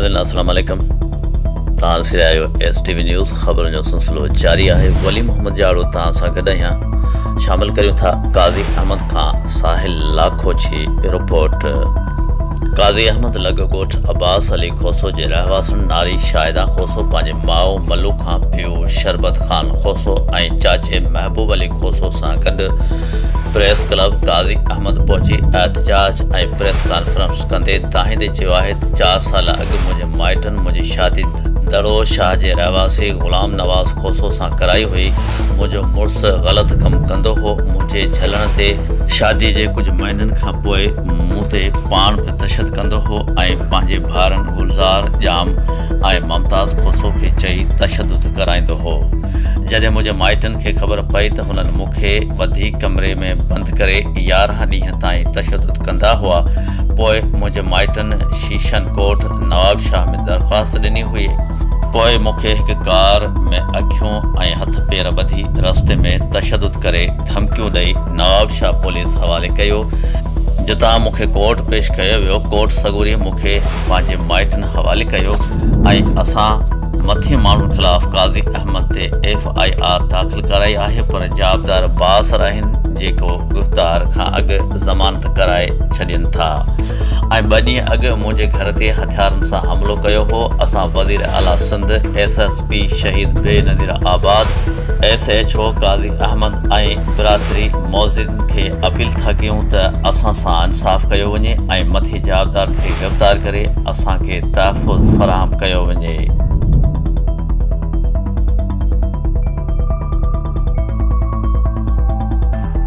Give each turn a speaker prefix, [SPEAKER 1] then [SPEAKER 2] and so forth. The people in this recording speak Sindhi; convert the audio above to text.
[SPEAKER 1] ناظرين السلام عليڪم توهان ڏسي رهيا آهيو ايس ٽي وي نيوز خبرن جو سلسلو جاري آهي ولي محمد جاڙو توهان سان گڏ آهيان شامل ڪريون ٿا قاضي احمد کان ساحل لاکو جي رپورٽ قاضي احمد لڳ ڳوٺ عباس علي کوسو جي رهواسڻ ناري شاهده کوسو پنهنجي ماء ملو کان پيء شربت خان کوسو ۽ چاچي محبوب علي کوسو سان گڏ پريس ڪلب قاضي احمد پهچي احتجاج ۽ پريس ڪانفرنس ڪندي دانهيندي چيو آهي ته چار سال اڳ منهنجي مائٽن منهنجي شادي دڙو شاهه جي رهواسي غلام نواز کوسو سان ڪرائي هئي، منهنجو مڙس غلط ڪم ڪندو هو، منهنجي جهلڻ تي شادي جي ڪجهه مهينن کان پوء مون تي پاڻ به تشدد ڪندو هو ۽ پنهنجي ڀائرن گلزار ڄام ۽ ممتاز کوسو کي چئي تشدد ڪرائيندو هو. جڏهن منهنجي مائٽن کي خبر پئي ته هنن مون کي ٻڌي ڪمري ۾ بند ڪري 11 ڏينهن تائين تشدد ڪندا هئا. پوء منهنجي مائٽن شيشن ڪوٽ نوابشاهه ۾ درخواست ڏني هئي. پوء مون کي هڪ ڪار ۾ اکيون ۽ هٿ پير ٻڌي رستي ۾ تشدد ڪري ڌمڪيون ڏئي نوابشاهه پوليس حوالي ڪيو، جتان مون کي ڪورٽ پيش ڪيو ويو. ڪورٽ سڳوريء مون کي پنهنجي مائٽن حوالي ڪيو ۽ اسان مٿين ماڻهن خلاف قاضي احمد تي ايف I R داخل ڪرائي آهي پر جوابدار بااثر آهن جيڪو گرفتار کان اڳ ضمانت ڪرائي ڇڏين ٿا ۽ ٻه ڏينهن اڳ منهنجي گهر تي هٿيارن سان حملو ڪيو هو اسان وزير اعليٰ سنڌ، ايس ايس پي شهيد Benazirabad, S H O Qazi Ahmed ۽ برادري معززين کي اپيل ٿا ڪيون ته اسان سان انصاف ڪيو وڃي ۽ مٿي جوابدارن کي گرفتار ڪري اسان کي تحفظ فراهم ڪيو وڃي.